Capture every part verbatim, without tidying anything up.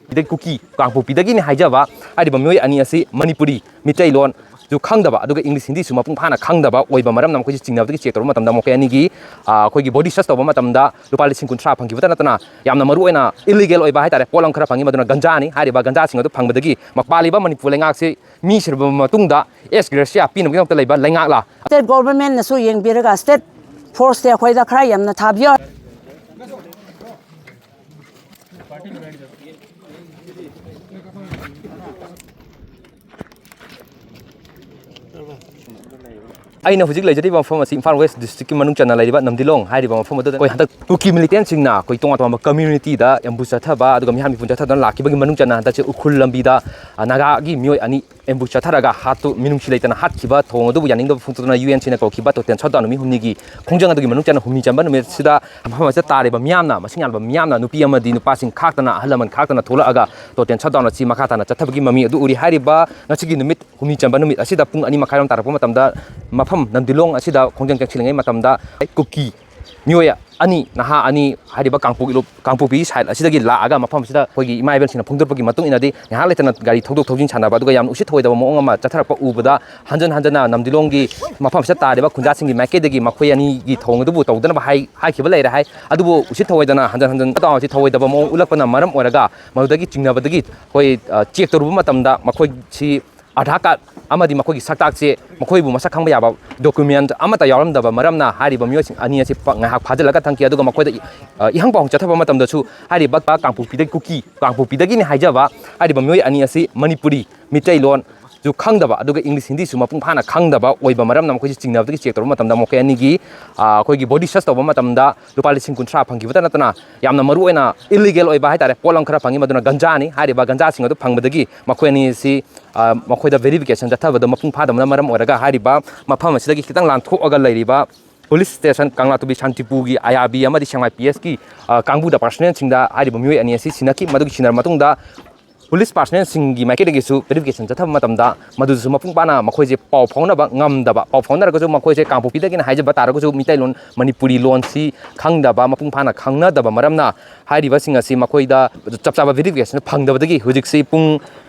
ꯁꯤꯗꯩ ꯀꯨꯀꯤ ꯀꯥꯡꯄꯣꯛꯄꯤꯗꯒꯤꯅꯤ ꯍꯥꯏꯖꯕ ꯍꯥꯏꯔꯤꯕ ꯃꯤꯑꯣꯏ ꯑꯅꯤ ꯑꯁꯤ ꯃꯅꯤꯄꯨꯔꯤ ꯃꯤꯇꯩꯂꯣꯟꯁꯨ ꯈꯪꯗꯕ, ꯑꯗꯨꯒ ꯏꯪꯂꯤꯁ ꯍꯤꯟꯗꯤꯁꯨ ꯃꯄꯨꯡ ꯐꯥꯅ ꯈꯪꯗꯕ ꯑꯣꯏꯕ ꯃꯔꯝꯅ ꯃꯈꯣꯏꯁꯤ ꯆꯤꯡꯅꯕꯗꯒꯤ ꯆꯦꯛ ꯇꯧꯔꯨꯕ ꯃꯇꯝꯗ ꯃꯈꯣꯏ ꯑꯅꯤꯒꯤ, ꯑ, ꯑꯩꯈꯣꯏꯒꯤ ꯕꯣꯗꯤ ꯁꯔꯆ ꯇꯧꯕ ꯃꯇꯝꯗ ꯂꯨꯄꯥ ꯂꯤꯁꯤꯡ ꯀꯨꯟꯊ꯭ꯔꯥ ꯐꯪꯈꯤꯕꯇ ꯅꯠꯇꯅ ꯌꯥꯝꯅ ꯃꯔꯨꯑꯣꯏꯅ ꯏꯂꯤꯒꯦꯜ ꯑꯣꯏꯕ ꯍꯥꯏꯇꯥꯔꯦ ꯄꯣꯠ ꯑꯃ ꯈꯔ ꯐꯪꯉꯤ, ꯃꯗꯨꯅ ꯒꯟꯖꯥꯅꯤ꯫ ꯍꯥꯏꯔꯤꯕ ꯒꯟꯖꯥꯁꯤꯡ ꯑꯗꯨ ꯐꯪꯕꯗꯒꯤ ꯃꯄꯥꯜꯂꯤꯕ ꯃꯅꯤꯄꯨꯔ ꯂꯩꯉꯥꯛꯁꯤ ꯃꯤ ꯁꯤꯔꯕ ꯃꯇꯨꯡꯗ ꯑꯦꯁ ꯒ꯭ꯔꯦꯁꯤꯌꯥ ꯄꯤꯅꯕꯒꯤꯗꯃꯛꯇ ꯂꯩꯕ ꯂꯩꯉꯥꯛꯂ? ꯁ꯭ꯇꯦꯠ ꯒꯣꯚꯔꯟꯃꯦꯟꯠꯅꯁꯨ ꯌꯦꯡꯕꯤꯔꯒ ꯁ꯭ꯇꯦꯠ ꯐꯣꯔꯁꯇꯤ ꯑꯩꯈꯣꯏꯗ ꯈꯔ ꯌꯥꯝꯅ ꯊꯥꯕꯤꯌꯣ꯫ ꯑꯩꯅ ꯍꯧꯖꯤꯛ ꯂꯩꯖꯔꯤꯕ ꯃꯐꯝ ꯑꯁꯤ ꯏꯝꯐꯥꯜ ꯋꯦꯁ ꯗꯤꯁꯇ꯭ꯔꯤꯛꯀꯤ ꯃꯅꯨꯡ ꯆꯟꯅ ꯂꯩꯔꯤꯕ ꯅꯝꯗꯤꯂꯣꯡ ꯍꯥꯏꯔꯤꯕ ꯃꯐꯝ ꯑꯗꯨꯗ ꯑꯩꯈꯣꯏ ꯍꯟꯗꯛ ꯀꯨꯀꯤ ꯃꯤꯂꯤꯇꯦꯟꯁꯤꯡꯅ ꯑꯩꯈꯣꯏ ꯇꯣꯉꯥꯟ ꯇꯣꯉꯥꯟꯕ ꯀꯝꯃ꯭ꯌꯨꯅꯤꯇꯤꯗ ꯑꯦꯝꯕꯨꯁ ꯆꯠꯊꯕ, ꯑꯗꯨꯒ ꯃꯤꯍꯥꯠ ꯃꯤꯄꯨꯟ ꯆꯠꯊꯗꯨꯅ ꯂꯥꯛꯈꯤꯕꯒꯤ ꯃꯅꯨꯡ ꯆꯟꯅ ꯍꯟꯗꯛꯁꯦ ꯎꯈ꯭ꯔꯨꯜ ꯂꯝꯕꯤꯗ, ꯑ, ꯅꯥꯒꯥꯒꯤ ꯃꯤꯑꯣꯏ ꯑꯅꯤ ꯑꯦꯝꯕꯨꯁ ꯆꯠꯊꯔꯒ ꯍꯥꯠꯇꯨ, ꯃꯤꯅꯨꯡꯁꯤ ꯂꯩꯇꯅ ꯍꯥꯠꯈꯤꯕ ꯊꯧꯑꯣꯡ ꯑꯗꯨꯕꯨ ꯌꯥꯅꯤꯡꯗꯕ ꯐꯣꯡꯗꯣꯛꯇꯨꯅ ꯌꯨ ꯑꯦꯟ ꯁꯤꯅ ꯀꯧꯈꯤꯕ ꯇꯣꯇꯦꯟ ꯁꯠꯗꯥꯎꯟ ꯅꯨꯃꯤꯠ ꯍꯨꯝꯅꯤꯒꯤ ꯈꯣꯡꯖꯪ ꯑꯗꯨꯒꯤ ꯃꯅꯨꯡ ꯆꯟꯅ ꯍꯨꯝꯅꯤ ꯆꯟꯕ ꯅꯨꯃꯤꯠꯁꯤꯗ ꯃꯐꯝ ꯑꯁꯤꯗ ꯇꯥꯔꯤꯕ ꯃꯤꯌꯥꯝꯅ, ꯃꯁꯤꯡ ꯌꯥꯝꯂꯕ ꯃꯤꯌꯥꯝꯅ, ꯅꯨꯄꯤ ꯑꯃꯗꯤ ꯅꯨꯄꯥꯁꯤꯡ ꯈꯥꯛꯇꯅ, ꯑꯍꯜ ꯂꯃꯟ ꯈꯥꯛꯇꯅ ꯊꯣꯛꯂꯛꯑꯒ ꯇꯣꯇꯦꯟ ꯁꯠꯗꯥꯎꯟ ꯑꯁꯤ ꯃꯈꯥ ꯇꯥꯅ ꯆꯠꯊꯕꯒꯤ ꯃꯃꯤ ꯑꯗꯨ ꯎꯔꯤ꯫ ꯍꯥꯏꯔꯤꯕ ꯉꯁꯤꯒꯤ ꯅꯨꯃꯤꯠ ꯍꯨꯝꯅꯤ ꯆꯟꯕ ꯅꯨꯃꯤꯠ ꯑꯁꯤꯗ ꯄꯨꯡ ꯑꯅꯤ ꯃꯈꯥꯏꯔꯣꯝ ꯇꯥꯔꯛꯄ ꯃꯇꯝꯗ ꯃꯐꯝ ꯅꯝꯗꯤꯂꯣꯡ ꯑꯁꯤꯗ ꯈꯣꯡꯖꯪ ꯆꯪꯁꯤꯜꯂꯤꯉꯩ ꯃꯇꯝꯗ ꯀꯨꯀꯤ ꯃꯤꯑꯣꯏ ꯑꯅꯤ, ꯅꯍꯥ ꯑꯅꯤ, ꯍꯥꯏꯔꯤꯕ ꯀꯥꯡꯄꯣꯛꯄꯤ ꯂꯨꯞ-, ꯀꯥꯡꯄꯣꯛꯄꯤ ꯁꯥꯏꯠ ꯑꯁꯤꯗꯒꯤ ꯂꯥꯛꯑꯒ ꯃꯐꯝ ꯑꯁꯤꯗ ꯑꯩꯈꯣꯏꯒꯤ ꯏꯃꯥ ꯏꯕꯦꯜꯁꯤꯡꯅ ꯐꯣꯡꯗꯣꯔꯛꯄꯒꯤ ꯃꯇꯨꯡ ꯏꯟꯅꯗꯤ ꯉꯥꯏꯍꯥꯛ ꯂꯩꯇꯅ ꯒꯥꯔꯤ ꯊꯧꯗꯣꯛ ꯊꯧꯖꯤꯟ ꯁꯥꯟꯅꯕ, ꯑꯗꯨꯒ ꯌꯥꯝꯅ ꯎꯁꯤꯠ ꯊꯑꯣꯏꯗꯕ ꯃꯑꯣꯡ ꯑꯃ ꯆꯠꯊꯔꯛꯄ ꯎꯕꯗ ꯍꯟꯖꯟ ꯍꯟꯖꯟꯅ ꯅꯝꯗꯤꯂꯣꯡꯒꯤ ꯃꯐꯝ ꯑꯁꯤꯗ ꯇꯥꯔꯤꯕ ꯈꯨꯟꯖꯥꯁꯤꯡꯒꯤ ꯃꯥꯏꯀꯩꯗꯒꯤ ꯃꯈꯣꯏ ꯑꯅꯤꯒꯤ ꯊꯧꯑꯣꯡ ꯑꯗꯨꯕꯨ ꯇꯧꯗꯅꯕ ꯍꯥꯏ-, ꯍꯥꯏꯈꯤꯕ ꯂꯩꯔꯦ ꯍꯥꯏ꯫ ꯑꯗꯨꯕꯨ ꯎꯁꯤꯠ ꯊꯑꯣꯏꯗꯅ ꯍꯟꯖꯟ ꯍꯟꯖꯟ ꯇꯧꯔꯤꯁꯤ ꯊꯑꯣꯏꯗꯕ ꯃꯑꯣꯡ ꯎꯠꯂꯛꯄꯅ ꯃꯔꯝ ꯑꯣꯏꯔꯒ ꯃꯗꯨꯗꯒꯤ ꯆꯤꯡꯅꯕꯗꯒꯤ ꯑꯩꯈꯣꯏ, ꯑ, ꯆꯦꯛ ꯇꯧꯔꯨꯕ ꯃꯇꯝꯗ ꯃꯈꯣꯏꯁꯤ ꯑꯙꯥꯔ ꯀꯥꯔꯗ ꯑꯃꯗꯤ ꯃꯈꯣꯏꯒꯤ ꯁꯛꯇꯥꯛꯁꯦ ꯃꯈꯣꯏꯕꯨ ꯃꯁꯛ ꯈꯪꯕ ꯌꯥꯕ ꯗꯣꯀꯨꯃꯦꯟ ꯑꯃꯠꯇ ꯌꯥꯎꯔꯝꯗꯕ ꯃꯔꯝꯅ ꯍꯥꯏꯔꯤꯕ ꯃꯤꯑꯣꯏꯁꯤꯡ ꯑꯅꯤ ꯑꯁꯤ ꯄ-, ꯉꯥꯏꯍꯥꯛ ꯐꯥꯖꯤꯜꯂꯒ ꯊꯝꯈꯤ꯫ ꯑꯗꯨꯒ ꯃꯈꯣꯏꯗ ꯏ-, ꯑ, ꯏꯍꯪ ꯄꯥꯎꯍꯪ ꯆꯠꯊꯕ ꯃꯇꯝꯗꯁꯨ ꯍꯥꯏꯔꯤꯕ ꯀꯥꯡꯄꯣꯛꯄꯤꯗꯒꯤ ꯀꯨꯀꯤ, ꯀꯥꯡꯄꯣꯛꯄꯤꯗꯒꯤꯅꯤ ꯍꯥꯏꯖꯕ ꯍꯥꯏꯔꯤꯕ ꯃꯤꯑꯣꯏ ꯑꯅꯤ ꯑꯁꯤ ꯃꯅꯤꯄꯨꯔꯤ ꯃꯤꯇꯩꯂꯣꯟꯁꯨ ꯈꯪꯗꯕ, ꯑꯗꯨꯒ ꯏꯪꯂꯤꯁ ꯍꯤꯟꯗꯤꯁꯨ ꯃꯄꯨꯡ ꯐꯥꯅ ꯈꯪꯗꯕ ꯑꯣꯏꯕ ꯃꯔꯝꯅ ꯃꯈꯣꯏꯁꯤ ꯆꯤꯡꯅꯕꯗꯒꯤ ꯆꯦꯛ ꯇꯧꯔꯨꯕ ꯃꯇꯝꯗ ꯃꯈꯣꯏ ꯑꯅꯤꯒꯤ, ꯑ, ꯑꯩꯈꯣꯏꯒꯤ ꯕꯣꯗꯤ ꯁꯔꯆ ꯇꯧꯕ ꯃꯇꯝꯗ ꯂꯨꯄꯥ ꯂꯤꯁꯤꯡ ꯀꯨꯟꯊ꯭ꯔꯥ ꯐꯪꯈꯤꯕꯇ ꯅꯠꯇꯅ ꯌꯥꯝꯅ ꯃꯔꯨꯑꯣꯏꯅ ꯏꯂꯤꯒꯦꯜ ꯑꯣꯏꯕ ꯍꯥꯏꯇꯥꯔꯦ ꯄꯣꯠꯂꯝ ꯈꯔ ꯐꯪꯉꯤ, ꯃꯗꯨꯅ ꯒꯟꯖꯥꯅꯤ꯫ ꯍꯥꯏꯔꯤꯕ ꯒꯟꯖꯥꯁꯤꯡ ꯑꯗꯨ ꯐꯪꯕꯗꯒꯤ ꯃꯈꯣꯏ ꯑꯅꯤ ꯑꯁꯤ, ꯑ, ꯃꯈꯣꯏꯗ ꯚꯦꯔꯤꯐꯤꯀꯦꯁꯟ ꯆꯠꯊꯕꯗ ꯃꯄꯨꯡ ꯐꯥꯗꯕꯅ ꯃꯔꯝ ꯑꯣꯏꯔꯒ ꯍꯥꯏꯔꯤꯕ ꯃꯐꯝ ꯑꯁꯤꯗꯒꯤ ꯈꯤꯇꯪ ꯂꯥꯟꯊꯣꯛꯑꯒ ꯂꯩꯔꯤꯕ ꯄꯨꯂꯤꯁ ꯁ꯭ꯇꯦꯁꯟ ꯀꯪꯂꯥꯇꯣꯡꯕꯤ ꯁꯥꯟꯇꯤꯄꯨꯔꯒꯤ ꯑꯥꯏ ꯑꯥꯔ ꯕꯤ ꯑꯃꯗꯤ ꯁꯦꯡꯃꯥꯏ ꯄꯤ ꯑꯦꯁꯀꯤ, ꯑ, ꯀꯥꯡꯕꯨꯗ ꯄꯥꯔꯁꯅꯦꯜꯁꯤꯡꯗ ꯍꯥꯏꯔꯤꯕ ꯃꯤꯑꯣꯏ ꯑꯅꯤ ꯑꯁꯤ ꯁꯤꯟꯅꯈꯤ꯫ ꯃꯗꯨꯒꯤ ꯁꯤꯟꯅꯔꯕ ꯃꯇꯨꯡꯗ ꯄꯨꯂꯤꯁ ꯄꯥꯔꯁꯅꯦꯜꯁꯤꯡꯒꯤ ꯃꯥꯏꯀꯩꯗꯒꯤꯁꯨ ꯚꯦꯔꯤꯐꯤꯀꯦꯁꯟ ꯆꯠꯊꯕ ꯃꯇꯝꯗ ꯃꯗꯨꯗꯁꯨ ꯃꯄꯨꯡ ꯐꯥꯅ ꯃꯈꯣꯏꯁꯦ ꯄꯥꯎ ꯐꯥꯎꯅꯕ ꯉꯝꯗꯕ, ꯄꯥꯎ ꯐꯥꯎꯅꯔꯒꯁꯨ ꯃꯈꯣꯏꯁꯦ ꯀꯥꯡꯄꯣꯛꯄꯤꯗꯒꯤꯅ ꯍꯥꯏꯖꯕ ꯇꯥꯔꯒꯁꯨ ꯃꯤꯇꯩꯂꯣꯟ, ꯃꯅꯤꯄꯨꯔꯤ ꯂꯣꯟꯁꯤ ꯈꯪꯗꯕ, ꯃꯄꯨꯡ ꯐꯥꯅ ꯈꯪꯅꯗꯕ ꯃꯔꯝꯅ ꯍꯥꯏꯔꯤꯕꯁꯤꯡ ꯑꯁꯤ ꯃꯈꯣꯏꯗ ꯆꯞ ꯆꯥꯕ ꯚꯦꯔꯤꯐꯤꯀꯦꯁꯟ ꯐꯪꯗꯕꯗꯒꯤ ꯍꯧꯖꯤꯛꯁꯤ ꯄꯨꯡ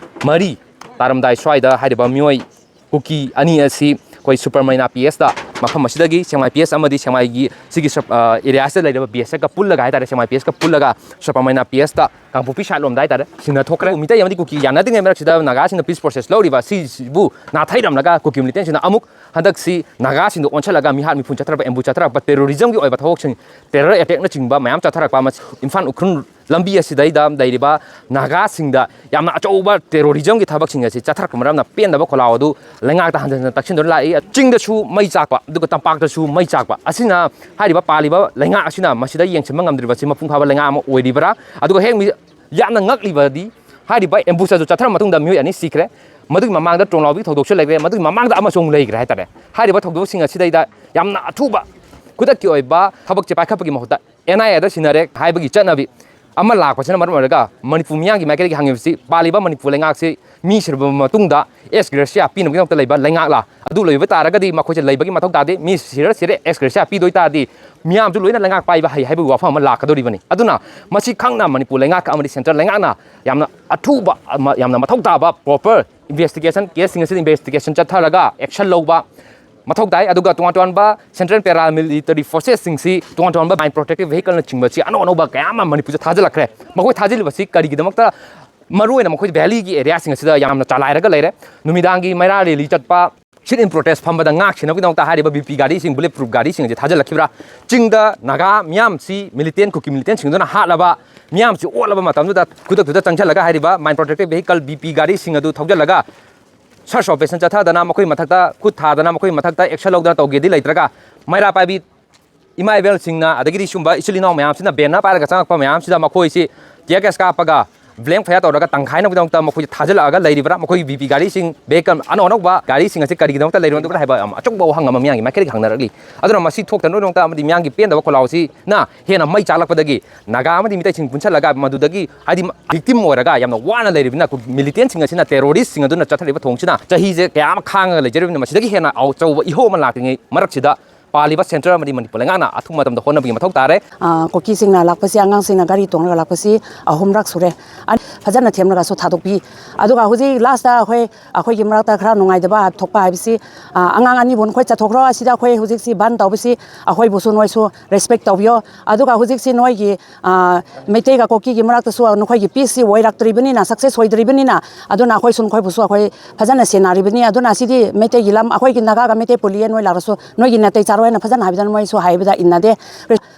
ꯃꯔꯤ ꯇꯥꯔꯝꯗꯥꯏ ꯁ꯭ꯋꯥꯏꯗ ꯍꯥꯏꯔꯤꯕ ꯃꯤꯑꯣꯏ ꯀꯨꯀꯤ ꯑꯅꯤ ꯑꯁꯤ ꯑꯩꯈꯣꯏ ꯁꯨꯄꯔ ꯃꯩꯅꯥ ꯄꯤ ꯑꯦꯁꯇ, ꯃꯐꯝ ꯑꯁꯤꯗꯒꯤ ꯁꯦꯛꯃꯥꯏ ꯄꯤ ꯑꯦꯁ ꯑꯃꯗꯤ ꯁꯦꯛꯃꯥꯏꯒꯤ ꯁꯤꯒꯤ ꯁꯕ-, ꯑ, ꯑꯦꯔꯤꯌꯥꯁꯤꯗ ꯂꯩꯔꯤꯕ ꯕꯤ ꯑꯦꯁ ꯑꯦꯐꯀ ꯄꯨꯜꯂꯒ ꯍꯥꯏꯇꯥꯔꯦ, ꯁꯦꯛꯃꯥꯏ ꯄꯤ ꯑꯦꯁꯀ ꯄꯨꯜꯂꯒ ꯁꯨꯄꯔ ꯃꯩꯅꯥ ꯄꯤ ꯑꯦꯁꯇ ꯀꯥꯡꯄꯣꯛꯄꯤ ꯁꯥꯏꯠ ꯂꯣꯝꯗ ꯍꯥꯏꯇꯥꯔꯦ, ꯁꯤꯟꯅꯊꯣꯛꯈ꯭ꯔꯦ꯫ ꯃꯤꯇꯩ ꯑꯃꯗꯤ ꯀꯨꯀꯤ ꯌꯥꯅꯗ꯭ꯔꯤꯉꯩ ꯃꯔꯛꯁꯤꯗ ꯅꯥꯒꯥꯁꯤꯡꯅ ꯄꯤꯁ ꯄ꯭ꯔꯣꯁꯦꯁ ꯂꯧꯔꯤꯕ ꯑꯁꯤꯕꯨ ꯅꯥꯊꯩꯔꯝꯂꯒ ꯀꯨꯀꯤ ꯃꯤꯂꯤꯇꯦꯟꯁꯤꯡꯅ ꯑꯃꯨꯛ ꯍꯟꯗꯛꯁꯤ ꯅꯥꯒꯥꯁꯤꯡꯗ ꯑꯣꯟꯁꯤꯜꯂꯒ ꯃꯤꯍꯥꯠ ꯃꯤꯄꯨꯟ ꯆꯠꯊꯔꯛꯄ, ꯑꯦꯝꯕꯨꯁ ꯆꯠꯊꯔꯛꯄ, ꯇꯦꯔꯣꯔꯤꯖꯝꯒꯤ ꯑꯣꯏꯕ ꯊꯕꯛꯁꯤꯡ, ꯇꯦꯔꯔ ꯑꯦꯇꯦꯛꯅꯆꯤꯡꯕ ꯃꯌꯥꯝ ꯆꯠꯊꯔꯛꯄ ꯑꯃ ꯏꯝꯐꯥꯜ ꯎꯈ꯭ꯔꯨꯜ ꯂꯝꯕꯤ ꯑꯁꯤꯗꯩꯗ ꯂꯩꯔꯤꯕ ꯅꯥꯒꯥꯁꯤꯡꯗ ꯌꯥꯝꯅ ꯑꯆꯧꯕ ꯇꯦꯔꯣꯔꯤꯖꯝꯒꯤ ꯊꯕꯛꯁꯤꯡ ꯑꯁꯤ ꯆꯠꯊꯔꯛꯄ ꯃꯔꯝꯅ ꯄꯦꯟꯗꯕ ꯈꯣꯜꯂꯥꯎ ꯑꯗꯨ ꯂꯩꯉꯥꯛꯇ ꯍꯟꯖꯤꯟ ꯍꯟꯖꯤꯟ ꯇꯛꯁꯤꯟꯗꯨꯅ ꯂꯥꯛꯏ꯫ ꯆꯤꯡꯗꯁꯨ ꯃꯩ ꯆꯥꯛꯄ, ꯑꯗꯨꯒ ꯇꯝꯄꯥꯛꯇꯁꯨ ꯃꯩ ꯆꯥꯛꯄ ꯑꯁꯤꯅ ꯍꯥꯏꯔꯤꯕ ꯄꯥꯜꯂꯤꯕ ꯂꯩꯉꯥꯛ ꯑꯁꯤꯅ ꯃꯁꯤꯗ ꯌꯦꯡꯁꯤꯟꯕ ꯉꯝꯗ꯭ꯔꯤꯕꯁꯤ ꯃꯄꯨꯡ ꯐꯥꯕ ꯂꯩꯉꯥꯛ ꯑꯃ ꯑꯣꯏꯔꯤꯕ꯭ꯔꯥ? ꯑꯗꯨꯒ ꯍꯦꯛ ꯃꯤ-, ꯌꯥꯝꯅ ꯉꯛꯂꯤꯕꯗꯤ ꯍꯥꯏꯔꯤꯕ ꯑꯦꯝꯕꯨꯁ ꯑꯗꯨ ꯆꯠꯊꯔ ꯃꯇꯨꯡꯗ ꯃꯤꯑꯣꯏ ꯑꯅꯤ ꯁꯤꯈ꯭ꯔꯦ꯫ ꯃꯗꯨꯒꯤ ꯃꯃꯥꯡꯗ ꯇ꯭ꯔꯣꯡꯂꯥꯎꯕꯤ ꯊꯧꯗꯣꯛꯁꯨ ꯂꯩꯈ꯭ꯔꯦ꯫ ꯃꯗꯨꯒꯤ ꯃꯃꯥꯡꯗ ꯑꯃꯁꯨ ꯑꯃꯨꯛ ꯂꯩꯈ꯭ꯔꯦ ꯍꯥꯏꯇꯥꯔꯦ꯫ ꯍꯥꯏꯔꯤꯕ ꯊꯧꯗꯣꯛꯁꯤꯡ ꯑꯁꯤꯗꯩꯗ ꯌꯥꯝꯅ ꯑꯊꯨꯕ ꯈꯨꯗꯛꯀꯤ ꯑꯣꯏꯕ ꯊꯕꯛꯁꯦ ꯄꯥꯏꯈꯠꯄꯒꯤ ꯃꯍꯨꯠꯇ ꯑꯦꯟ ꯑꯥꯏ ꯑꯦꯗ ꯁꯤꯟꯅꯔꯦ ꯍꯥꯏꯕꯒꯤ ꯆꯠꯅꯕꯤ ꯑꯃ ꯂꯥꯛꯄꯁꯤꯅ ꯃꯔꯝ ꯑꯣꯏꯔꯒ ꯃꯅꯤꯄꯨꯔ ꯃꯤꯌꯥꯝꯒꯤ ꯃꯥꯏꯀꯩꯗꯒꯤ ꯍꯪꯉꯤꯕꯁꯤ, ꯄꯥꯜꯂꯤꯕ ꯃꯅꯤꯄꯨꯔ ꯂꯩꯉꯥꯛꯁꯤ ꯃꯤ ꯁꯤꯔꯕ ꯃꯇꯨꯡꯗ ꯑꯦꯛꯁ ꯒ꯭ꯔꯦꯁꯤꯌꯥ ꯄꯤꯅꯕꯒꯤꯗꯃꯛꯇ ꯂꯩꯕ ꯂꯩꯉꯥꯛꯂ? ꯑꯗꯨ ꯂꯩꯕ ꯇꯥꯔꯒꯗꯤ ꯃꯈꯣꯏꯁꯦ ꯂꯩꯕꯒꯤ ꯃꯊꯧ ꯇꯥꯗꯦ꯫ ꯃꯤ ꯁꯤꯔ ꯁꯤꯔꯦ, ꯑꯦꯛꯁ ꯒ꯭ꯔꯦꯁꯤꯌꯥ ꯄꯤꯗꯣꯏ ꯇꯥꯔꯗꯤ ꯃꯤꯌꯥꯝꯁꯨ ꯂꯣꯏꯅ ꯂꯩꯉꯥꯛ ꯄꯥꯏꯕ ꯍꯩ ꯍꯥꯏꯕꯒꯤ ꯋꯥꯐꯝ ꯑꯃ ꯂꯥꯛꯀꯗꯧꯔꯤꯕꯅꯤ꯫ ꯑꯗꯨꯅ ꯃꯁꯤ ꯈꯪꯅ ꯃꯅꯤꯄꯨꯔ ꯂꯩꯉꯥꯛ ꯑꯃꯗꯤ ꯁꯦꯟꯇ꯭ꯔꯦꯜ ꯂꯩꯉꯥꯛꯅ ꯌꯥꯝꯅ ꯑꯊꯨꯕ ꯑꯃ, ꯌꯥꯝꯅ ꯃꯊꯧ ꯇꯥꯕ ꯄ꯭ꯔꯣꯄꯔ ꯏꯟꯚꯦꯁꯇꯤꯒꯦꯁꯟ, ꯀꯦꯁꯁꯤꯡ ꯑꯁꯤꯗ ꯏꯟꯚꯦꯁꯇꯤꯒꯦꯁꯟ ꯆꯠꯊꯔꯒ ꯑꯦꯛꯁꯟ ꯂꯧꯕ ꯃꯊꯧ ꯇꯥꯏ꯫ ꯑꯗꯨꯒ ꯇꯣꯉꯥꯟ ꯇꯣꯉꯥꯟꯕ ꯁꯦꯟꯇ꯭ꯔꯦꯜ ꯄꯦꯔꯥꯃꯤꯂꯤꯇꯔꯤ ꯐꯣꯔꯁꯦꯁꯁꯤꯡꯁꯤ ꯇꯣꯉꯥꯟ ꯇꯣꯉꯥꯟꯕ ꯃꯥꯏꯟ ꯄ꯭ꯔꯣꯇꯦꯛꯇꯤꯞ ꯚꯦꯍꯤꯀꯜꯅꯆꯤꯡꯕꯁꯤ ꯑꯅꯧ ꯑꯅꯧꯕ ꯀꯌꯥ ꯑꯃ ꯃꯅꯤꯄꯨꯔꯗ ꯊꯥꯖꯤꯜꯂꯛꯈ꯭ꯔꯦ꯫ ꯃꯈꯣꯏ ꯊꯥꯖꯤꯜꯂꯤꯕꯁꯤ ꯀꯔꯤꯒꯤꯗꯃꯛꯇ? ꯃꯔꯨꯑꯣꯏꯅ ꯃꯈꯣꯏ ꯚꯦꯂꯤꯒꯤ ꯑꯦꯔꯤꯌꯥꯁꯤꯡ ꯑꯁꯤꯗ ꯌꯥꯝꯅ ꯆꯂꯥꯏꯔꯒ ꯂꯩꯔꯦ꯫ ꯅꯨꯃꯤꯗꯥꯡꯒꯤ ꯃꯩꯔꯥ ꯔꯦꯂꯤ ꯆꯠꯄ, ꯁꯤꯠ ꯏꯟ ꯄ꯭ꯔꯣꯇꯦꯁ ꯐꯝꯕꯗ ꯉꯥꯛ ꯁꯦꯟꯅꯕꯒꯤꯗꯃꯛꯇ ꯍꯥꯏꯔꯤꯕ ꯕꯤ ꯄꯤ ꯒꯥꯔꯤꯁꯤꯡ, ꯕꯨꯂꯦꯠ ꯄ꯭ꯔꯨꯐ ꯒꯥꯔꯤꯁꯤꯡ ꯑꯁꯤ ꯊꯥꯖꯤꯜꯂꯛꯈꯤꯕ꯭ꯔꯥ? ꯆꯤꯡꯗ ꯅꯥꯒꯥ ꯃꯤꯌꯥꯝꯁꯤ ꯃꯤꯂꯤꯇꯦꯟ, ꯀꯨꯀꯤ ꯃꯤꯂꯤꯇꯦꯟꯁꯤꯡꯗꯨꯅ ꯍꯥꯠꯂꯕ, ꯃꯤꯌꯥꯝꯁꯤ ꯑꯣꯠꯂꯕ ꯃꯇꯝꯗꯨꯗ ꯈꯨꯗꯛꯇꯨꯗ ꯆꯪꯁꯤꯜꯂꯒ ꯍꯥꯏꯔꯤꯕ main protective vehicle B P ꯒꯥꯔꯤꯁꯤꯡ ꯑꯗꯨ ꯊꯧꯖꯤꯜꯂꯒ ꯁꯔꯆ ꯑꯣꯄꯔꯦꯁꯟ ꯆꯠꯊꯗꯅ, ꯃꯈꯣꯏ ꯃꯊꯛꯇ ꯈꯨꯠ ꯊꯥꯗꯅ, ꯃꯈꯣꯏ ꯃꯊꯛꯇ ꯑꯦꯛꯁꯟ ꯂꯧꯗꯅ ꯇꯧꯒꯦꯗꯤ ꯂꯩꯇ꯭ꯔꯒ, ꯃꯩꯔꯥ ꯄꯥꯏꯕꯤ ꯏꯃꯥ ꯏꯕꯦꯜꯁꯤꯡꯅ, ꯑꯗꯒꯤꯗꯤ ꯁꯨꯝꯕ ꯏꯆꯤꯜ ꯏꯅꯥꯎ ꯃꯌꯥꯝꯁꯤꯅ ꯕꯦꯟꯅꯔ ꯄꯥꯏꯔꯒ ꯆꯪꯉꯛꯄ ꯃꯌꯥꯝꯁꯤꯗ ꯃꯈꯣꯏꯁꯤ ꯇꯤꯌꯔ ꯒ꯭ꯌꯥꯁ ꯀꯥꯞꯄꯒ, ꯕ꯭ꯂꯦꯡ ꯐꯌꯥꯔ ꯇꯧꯔꯒ ꯇꯪꯈꯥꯏꯅꯕꯒꯤꯗꯃꯛꯇ ꯃꯈꯣꯏꯁꯦ ꯊꯥꯖꯤꯜꯂꯛꯑꯒ ꯂꯩꯔꯤꯕ꯭ꯔꯥ? ꯃꯈꯣꯏꯒꯤ ꯕꯤ ꯄꯤ ꯒꯥꯔꯤꯁꯤꯡ, ꯚꯦꯍꯤꯀꯜ ꯑꯅꯧ ꯑꯅꯧꯕ ꯒꯥꯔꯤꯁꯤꯡ ꯑꯁꯤ ꯀꯔꯤꯒꯤꯗꯃꯛꯇ ꯂꯩꯔꯤꯕꯅꯣ ꯍꯥꯏꯕ ꯌꯥꯝ ꯑꯆꯧꯕ ꯋꯥꯍꯪ ꯑꯃ ꯃꯤꯌꯥꯝꯒꯤ ꯃꯥꯏꯀꯩꯗꯒꯤ ꯍꯪꯅꯔꯛꯂꯤ꯫ ꯑꯗꯨꯅ ꯃꯁꯤ ꯊꯣꯛꯇꯅꯕꯒꯤꯗꯃꯛꯇ ꯑꯃꯗꯤ ꯃꯤꯌꯥꯝꯒꯤ ꯄꯦꯟꯗꯕ ꯈꯣꯜꯂꯥꯎꯁꯤꯅ ꯍꯦꯟꯅ ꯃꯩ ꯆꯥꯛꯂꯛꯄꯗꯒꯤ ꯅꯥꯒꯥ ꯑꯃꯗꯤ ꯃꯤꯇꯩꯁꯤꯡ ꯄꯨꯟꯁꯤꯜꯂꯒ ꯃꯗꯨꯗꯒꯤ ꯍꯥꯏꯗꯤ ꯚꯤꯛꯇꯤꯝ ꯑꯣꯏꯔꯒ ꯌꯥꯝꯅ ꯋꯥꯅ ꯂꯩꯔꯤꯕꯅꯤꯅ ꯑꯩꯈꯣꯏ ꯃꯤꯂꯤꯇꯦꯟꯁꯤꯡ ꯑꯁꯤꯅ, ꯇꯦꯔꯣꯔꯤꯁꯁꯤꯡ ꯑꯗꯨꯅ ꯆꯠꯊꯔꯤꯕ ꯊꯧꯑꯣꯡꯁꯤꯅ ꯆꯍꯤꯁꯦ ꯀꯌꯥ ꯑꯃ ꯈꯥꯡꯉꯒ ꯂꯩꯖꯔꯤꯕꯅꯤꯅ ꯃꯁꯤꯗꯒꯤ ꯍꯦꯟꯅ ꯑꯆꯧꯕ ꯏꯍꯧ ꯑꯃ ꯂꯥꯛꯇ꯭ꯔꯤꯉꯩ ꯃꯔꯛꯁꯤꯗ ꯄꯥꯜꯂꯤꯕ ꯁꯦꯟꯇꯔ ꯑꯃꯗꯤ ꯃꯅꯤꯄꯨꯔ ꯂꯩꯉꯥꯛꯅ ꯑꯊꯨꯕ ꯃꯇꯝꯗ ꯍꯣꯠꯅꯕꯒꯤ ꯃꯊꯧ ꯇꯥꯔꯦ꯫ ꯑ, ꯀꯨꯀꯤꯁꯤꯡꯅ ꯂꯥꯛꯄꯁꯤ, ꯑꯉꯥꯡꯁꯤꯡꯅ ꯒꯥꯔꯤ ꯇꯣꯡꯂꯒ ꯂꯥꯛꯄꯁꯤ ꯑꯍꯨꯝꯔꯛ ꯁꯨꯔꯦ꯫ ꯑ, ꯐꯖꯅ ꯊꯦꯝꯂꯒꯁꯨ ꯊꯥꯗꯣꯛꯄꯤ꯫ ꯑꯗꯨꯒ ꯍꯧꯖꯤꯛ ꯂꯥꯁꯇ ꯑꯩꯈꯣꯏ, ꯑꯩꯈꯣꯏꯒꯤ ꯃꯔꯛꯇ ꯈꯔ ꯅꯨꯡꯉꯥꯏꯇꯕ ꯊꯣꯛꯄ ꯍꯥꯏꯕꯁꯤ, ꯑ, ꯑꯉꯥꯡ ꯑꯅꯤꯕꯨ ꯅꯈꯣꯏ ꯆꯠꯊꯣꯛꯈ꯭ꯔꯣ, ꯑꯁꯤꯗ ꯑꯩꯈꯣꯏ ꯍꯧꯖꯤꯛꯁꯤ ꯕꯟ ꯇꯧꯕꯁꯤ ꯑꯩꯈꯣꯏꯕꯨꯁꯨ ꯅꯣꯏꯁꯨ ꯔꯦꯁꯄꯦꯛ ꯇꯧꯕꯤꯌꯣ꯫ ꯑꯗꯨꯒ ꯍꯧꯖꯤꯛꯁꯤ ꯅꯣꯏꯒꯤ, ꯑ, ꯃꯩꯇꯩꯒ ꯀꯨꯀꯤꯒꯤ ꯃꯔꯛꯇꯁꯨ ꯅꯈꯣꯏꯒꯤ ꯄꯤꯁꯁꯤ ꯑꯣꯏꯔꯛꯇ꯭ꯔꯤꯕꯅꯤꯅ, ꯁꯛꯁꯦꯁ ꯑꯣꯏꯗ꯭ꯔꯤꯕꯅꯤꯅ, ꯑꯗꯨꯅ ꯑꯩꯈꯣꯏꯁꯨ ꯅꯈꯣꯏꯕꯨꯁꯨ ꯑꯩꯈꯣꯏ ꯐꯖꯅ ꯁꯦꯟꯅꯔꯤꯕꯅꯤ꯫ ꯑꯗꯨꯅ ꯑꯁꯤꯗꯤ ꯃꯩꯇꯩꯒꯤ ꯂꯝ, ꯑꯩꯈꯣꯏꯒꯤ ꯅꯥꯒꯥꯒ ꯃꯩꯇꯩ ꯄꯨꯜꯂꯤꯌꯦ, ꯅꯣꯏ ꯂꯥꯛꯂꯁꯨ ꯅꯣꯏꯒꯤ ꯅꯥꯇꯩ ꯆꯥꯔꯣꯏ ꯍꯥꯏꯅ ꯐꯖꯅ ꯍꯥꯏꯕꯗ ꯃꯣꯏꯁꯨ ꯍꯥꯏꯕꯗ ꯏꯟꯅꯗꯦ꯫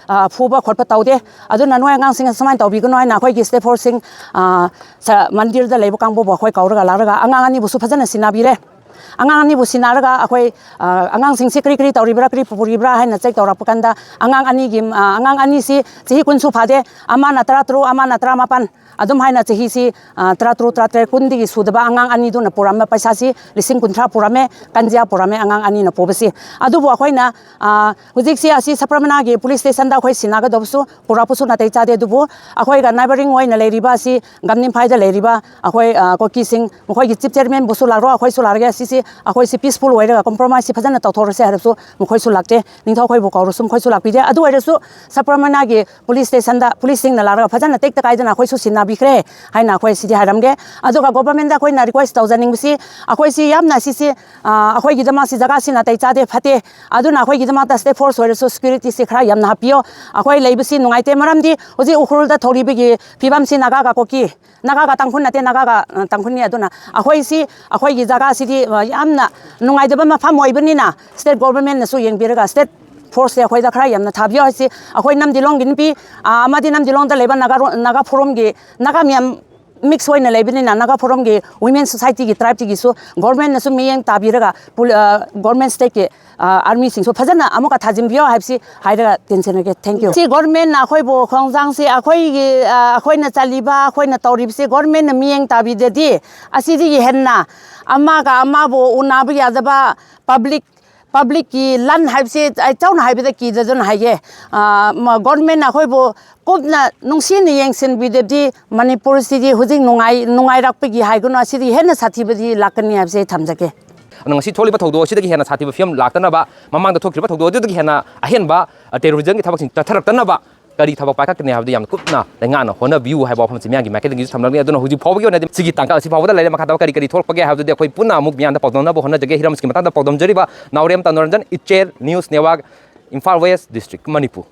ꯑ, ꯐꯨꯕ ꯈꯣꯠꯄ ꯇꯧꯗꯦ꯫ ꯑꯗꯨꯅ ꯅꯣꯏ ꯑꯉꯥꯡꯁꯤꯡ ꯁꯨꯃꯥꯏꯅ ꯇꯧꯕꯤꯒꯅꯨ ꯍꯥꯏꯅ ꯑꯩꯈꯣꯏꯒꯤ ꯁ꯭ꯇꯦꯠ ꯐꯣꯔꯁꯁꯤꯡ, ꯑ, ꯁ-, ꯃꯟꯗꯤꯔꯗ ꯂꯩꯕ ꯀꯥꯡꯕꯨꯕꯨ ꯑꯩꯈꯣꯏ ꯀꯧꯔꯒ ꯂꯥꯛꯂꯒ ꯑꯉꯥꯡ ꯑꯅꯤꯕꯨꯁꯨ ꯐꯖꯅ ꯁꯤꯟꯅꯕꯤꯔꯦ꯫ ꯑꯉꯥꯡ ꯑꯅꯤꯕꯨ ꯁꯤꯟꯅꯔꯒ ꯑꯩꯈꯣꯏ, ꯑ, ꯑꯉꯥꯡꯁꯤꯡꯁꯤ ꯀꯔꯤ ꯀꯔꯤ ꯇꯧꯔꯤꯕ꯭ꯔꯥ, ꯀꯔꯤ ꯄꯨꯔꯤꯕ꯭ꯔꯥ ꯍꯥꯏꯅ ꯆꯦꯛ ꯇꯧꯔꯛꯄ ꯀꯥꯟꯗ, ꯑꯉꯥꯡ ꯑꯅꯤꯒꯤ, ꯑ, ꯑꯉꯥꯡ ꯑꯅꯤꯁꯤ ꯆꯍꯤ ꯀꯨꯟꯁꯨ ꯐꯥꯗꯦ, ꯑꯃꯅ ꯇꯔꯥ ꯇꯔꯨꯛ, ꯑꯃꯅ ꯇꯔꯥ ꯃꯥꯄꯟ꯫ ꯑꯗꯨꯝ ꯍꯥꯏꯅ ꯆꯍꯤꯁꯤ, ꯑ, ꯇꯔꯥ ꯇꯔꯨꯛ, ꯇꯔꯥ ꯇꯔꯦꯠ, ꯀꯨꯟꯗꯒꯤ ꯁꯨꯗꯕ ꯑꯉꯥꯡ ꯑꯅꯤꯗꯨꯅ ꯄꯨꯔꯝꯕ ꯄꯩꯁꯥꯁꯤ ꯂꯤꯁꯤꯡ ꯀꯨꯟꯊ꯭ꯔꯥ ꯄꯨꯔꯝꯃꯦ, ꯀꯟꯖꯤꯌꯥ ꯄꯨꯔꯝꯃꯦ ꯑꯉꯥꯡ ꯑꯅꯤꯅ ꯄꯨꯕꯁꯤ꯫ ꯑꯗꯨꯕꯨ ꯑꯩꯈꯣꯏꯅ, ꯑ, ꯍꯧꯖꯤꯛꯁꯤ ꯑꯁꯤ ꯁꯄ꯭ꯔꯃꯅꯥꯒꯤ ꯄꯨꯂꯤꯁ ꯁ꯭ꯇꯦꯁꯟꯗ ꯑꯩꯈꯣꯏ ꯁꯤꯟꯅꯒꯗꯕꯁꯨ ꯄꯨꯔꯛꯄꯁꯨ ꯅꯥꯇꯩ ꯆꯥꯗꯦ꯫ ꯑꯗꯨꯕꯨ ꯑꯩꯈꯣꯏꯒ ꯅꯥꯏꯕꯔꯤꯡ ꯑꯣꯏꯅ ꯂꯩꯔꯤꯕ ꯑꯁꯤ ꯒꯝꯅꯤꯝꯐꯥꯏꯗ ꯂꯩꯔꯤꯕ ꯑꯩꯈꯣꯏ, ꯑ, ꯀꯨꯀꯤꯁꯤꯡ, ꯃꯈꯣꯏꯒꯤ ꯆꯤꯐ ꯆꯤꯌꯔꯃꯦꯟꯕꯨꯁꯨ ꯂꯥꯛꯂꯣ, ꯑꯩꯈꯣꯏꯁꯨ ꯂꯥꯛꯂꯒꯦ, ꯑꯁꯤꯁꯤ ꯑꯩꯈꯣꯏꯁꯤ ꯄꯤꯁꯐꯨꯜ ꯑꯣꯏꯔꯒ ꯀꯣꯝꯄ꯭ꯔꯣꯃꯥꯏꯁꯁꯤ ꯐꯖꯅ ꯇꯧꯊꯣꯛꯔꯁꯦ ꯍꯥꯏꯔꯕꯁꯨ ꯃꯈꯣꯏꯁꯨ ꯂꯥꯛꯇꯦ꯫ ꯅꯤꯡꯊꯧꯈꯣꯏꯕꯨ ꯀꯧꯔꯁꯨ ꯃꯈꯣꯏꯁꯨ ꯂꯥꯛꯄꯤꯗꯦ꯫ ꯑꯗꯨ ꯑꯣꯏꯔꯁꯨ ꯁꯄ꯭ꯔꯃꯅꯥꯒꯤ ꯄꯨꯂꯤꯁ ꯁ꯭ꯇꯦꯁꯟꯗ ꯄꯨꯂꯤꯁꯁꯤꯡꯅ ꯂꯥꯛꯂꯒ ꯐꯖꯅ ꯇꯦꯛꯇ ꯀꯥꯏꯗꯅ ꯑꯩꯈꯣꯏꯁꯨ ꯁꯤꯟꯅꯕꯤꯈ꯭ꯔꯦ ꯍꯥꯏꯅ ꯑꯩꯈꯣꯏ ꯁꯤꯗꯤ ꯍꯥꯏꯔꯝꯒꯦ꯫ ꯑꯗꯨꯒ ꯒꯣꯚꯔꯟꯃꯦꯟꯗ ꯑꯩꯈꯣꯏꯅ ꯔꯤꯀ꯭ꯋꯦꯁ ꯇꯧꯖꯅꯤꯡꯕꯁꯤ, ꯑꯩꯈꯣꯏꯁꯤ ꯌꯥꯝꯅ ꯁꯤꯁꯤ, ꯑ, ꯑꯩꯈꯣꯏꯒꯤꯗꯃꯛꯁꯤ ꯖꯒꯥꯁꯤ ꯅꯥꯇꯩ ꯆꯥꯗꯦ, ꯐꯠꯇꯦ꯫ ꯑꯗꯨꯅ ꯑꯩꯈꯣꯏꯒꯤꯗꯃꯛꯇ ꯁ꯭ꯇꯦꯠ ꯐꯣꯔꯁ ꯑꯣꯏꯔꯁꯨ ꯁꯦꯀ꯭ꯌꯨꯔꯤꯇꯤꯁꯤ ꯈꯔ ꯌꯥꯝꯅ ꯍꯥꯞꯄꯤꯌꯣ꯫ ꯑꯩꯈꯣꯏ ꯂꯩꯕꯁꯤ ꯅꯨꯡꯉꯥꯏꯇꯦ, ꯃꯔꯝꯗꯤ ꯍꯧꯖꯤꯛ ꯎꯈ꯭ꯔꯨꯜꯗ ꯊꯧꯔꯤꯕꯒꯤ ꯐꯤꯕꯝꯁꯤ ꯅꯥꯒꯥꯒ ꯀꯨꯀꯤ, ꯅꯥꯒꯥꯒ ꯇꯥꯡꯈꯨꯜ ꯅꯠꯇꯦ, ꯅꯥꯒꯥꯒ, ꯑ, ꯇꯥꯡꯈꯨꯜꯅꯤ꯫ ꯑꯗꯨꯅ ꯑꯩꯈꯣꯏꯁꯤ, ꯑꯩꯈꯣꯏꯒꯤ ꯖꯒꯥꯁꯤꯗꯤ, ꯑ, ꯌꯥꯝꯅ ꯅꯨꯡꯉꯥꯏꯇꯕ ꯃꯐꯝ ꯑꯣꯏꯕꯅꯤꯅ ꯁ꯭ꯇꯦꯠ ꯒꯣꯚꯔꯟꯃꯦꯟꯅꯁꯨ ꯌꯦꯡꯕꯤꯔꯒ ꯁ꯭ꯇꯦꯠ ꯐꯣꯔꯁꯁꯦ ꯑꯩꯈꯣꯏꯗ ꯈꯔ ꯌꯥꯝꯅ ꯊꯥꯕꯤꯌꯣ ꯍꯥꯏꯁꯤ ꯑꯩꯈꯣꯏ ꯅꯝꯗꯤꯂꯣꯡꯒꯤ ꯅꯨꯄꯤ, ꯑ, ꯑꯃꯗꯤ ꯅꯝꯗꯤꯂꯣꯡꯗ ꯂꯩꯕ ꯅꯥꯒꯥꯔꯣ-, ꯅꯥꯒꯥ ꯐꯣꯔꯝꯒꯤ ꯅꯥꯒꯥ ꯃꯌꯥꯝ ꯃꯤꯛꯁ ꯑꯣꯏꯅ ꯂꯩꯕꯅꯤꯅ ꯅꯥꯒꯥ ꯐꯣꯔꯝꯒꯤ ꯋꯤꯃꯦꯟ ꯁꯣꯁꯥꯏꯇꯤꯒꯤ ꯇ꯭ꯔꯥꯏꯕꯇꯒꯤꯁꯨ ꯒꯣꯔꯃꯦꯟꯅꯁꯨ ꯃꯤꯠꯌꯦꯡ ꯇꯥꯕꯤꯔꯒ ꯄꯨꯂꯤ-, ꯑ, ꯒꯣꯔꯃꯦꯟ ꯁ꯭ꯇꯦꯠꯀꯤ, ꯑ, ꯑꯥꯔꯃꯤꯁꯤꯡꯁꯨ ꯐꯖꯅ ꯑꯃꯨꯛꯀ ꯊꯥꯖꯤꯟꯕꯤꯌꯣ ꯍꯥꯏꯕꯁꯤ ꯍꯥꯏꯔꯒ ꯇꯦꯟꯁꯤꯟꯅꯒꯦ꯫ Thank you꯫ ꯁꯤ ꯒꯣꯔꯃꯦꯟꯅ ꯑꯩꯈꯣꯏꯕꯨ ꯈꯣꯡꯖꯥꯡꯁꯤ ꯑꯩꯈꯣꯏꯒꯤ, ꯑ, ꯑꯩꯈꯣꯏꯅ ꯆꯠꯂꯤꯕ, ꯑꯩꯈꯣꯏꯅ ꯇꯧꯔꯤꯕꯁꯤ ꯒꯣꯔꯃꯦꯟꯅ ꯃꯤꯠꯌꯦꯡ ꯇꯥꯕꯤꯗꯗꯤ ꯑꯁꯤꯗꯒꯤ ꯍꯦꯟꯅ ꯑꯃꯒ ꯑꯃꯕꯨ ꯎꯅꯕ ꯌꯥꯗꯕ ꯄꯕ꯭ꯂꯤꯛ ꯄꯕ꯭ꯂꯤꯛꯀꯤ ꯂꯟ ꯍꯥꯏꯕꯁꯤ ꯑꯩ ꯆꯥꯎꯅ ꯍꯥꯏꯕꯗ ꯀꯤꯗꯗꯨꯅ ꯍꯥꯏꯒꯦ꯫ ꯑ, ꯃ-, ꯒꯣꯔꯃꯦꯟꯅ ꯑꯩꯈꯣꯏꯕꯨ ꯀꯨꯞꯅ ꯅꯨꯡꯁꯤꯅ ꯌꯦꯡꯁꯤꯟꯕꯤꯗꯗꯤ ꯃꯅꯤꯄꯨꯔꯁꯤꯗꯤ ꯍꯧꯖꯤꯛ ꯅꯨꯡꯉꯥꯏ-, ꯅꯨꯡꯉꯥꯏꯔꯛꯄꯒꯤ ꯍꯥꯏꯒꯅꯨ, ꯑꯁꯤꯗꯤ ꯍꯦꯟꯅ ꯁꯥꯊꯤꯕꯗꯤ ꯂꯥꯛꯀꯅꯤ ꯍꯥꯏꯕꯁꯤ ꯑꯩ ꯊꯝꯖꯒꯦ꯫ ꯑꯗꯨꯅ ꯉꯁꯤ ꯊꯣꯛꯂꯤꯕ ꯊꯧꯗꯣꯛ ꯑꯁꯤꯗꯒꯤ ꯍꯦꯟꯅ ꯁꯥꯊꯤꯕ ꯐꯤꯕꯝ ꯂꯥꯛꯇꯅꯕ, ꯃꯃꯥꯡꯗ ꯊꯣꯛꯈꯤꯕ ꯊꯧꯗꯣꯛ ꯑꯗꯨꯗꯒꯤ ꯍꯦꯟꯅ ꯑꯍꯦꯟꯕ, ꯑ, ꯇꯦꯔꯣꯔꯤꯖꯝꯒꯤ ꯊꯕꯛꯁꯤꯡ ꯆꯠꯊꯔꯛꯇꯅꯕ ꯀꯔꯤ ꯊꯕꯛ ꯄꯥꯏꯈꯠꯀꯅꯤ ꯍꯥꯏꯕꯗꯨ ꯌꯥꯝꯅ ꯀꯨꯞꯅ ꯂꯩꯉꯥꯛꯅ ꯍꯣꯠꯅꯕꯤꯌꯨ ꯍꯥꯏꯕ ꯋꯥꯐꯝꯁꯤ ꯃꯤꯌꯥꯝꯒꯤ ꯃꯥꯏꯀꯩꯗꯒꯤꯁꯨ ꯊꯝꯂꯛꯂꯤ꯫ ꯑꯗꯨꯅ ꯍꯧꯖꯤꯛ ꯐꯥꯎꯕꯒꯤ ꯑꯣꯏꯅꯗꯤ ꯁꯤꯒꯤ ꯇꯥꯡꯀꯛ ꯑꯁꯤ ꯐꯥꯎꯕꯗ ꯂꯩꯔꯦ꯫ ꯃꯈꯥ ꯇꯥꯕ ꯀꯔꯤ ꯀꯔꯤ ꯊꯣꯛꯂꯛꯄꯒꯦ ꯍꯥꯏꯕꯗꯨꯗꯤ ꯑꯩꯈꯣꯏ ꯄꯨꯟꯅ ꯑꯃꯨꯛ ꯃꯤꯌꯥꯝꯗ ꯄꯥꯎꯗꯝꯅꯕ ꯍꯣꯠꯅꯖꯒꯦ꯫ ꯍꯤꯔꯝꯁꯤꯒꯤ ꯃꯇꯥꯡꯗ ꯄꯥꯎꯗꯝꯖꯔꯤꯕ ꯅꯥꯎꯔꯦꯝ ꯇꯅꯨꯔꯟꯖꯟ, ꯏꯆꯦꯜ News Network, Imphal West District, Manipur.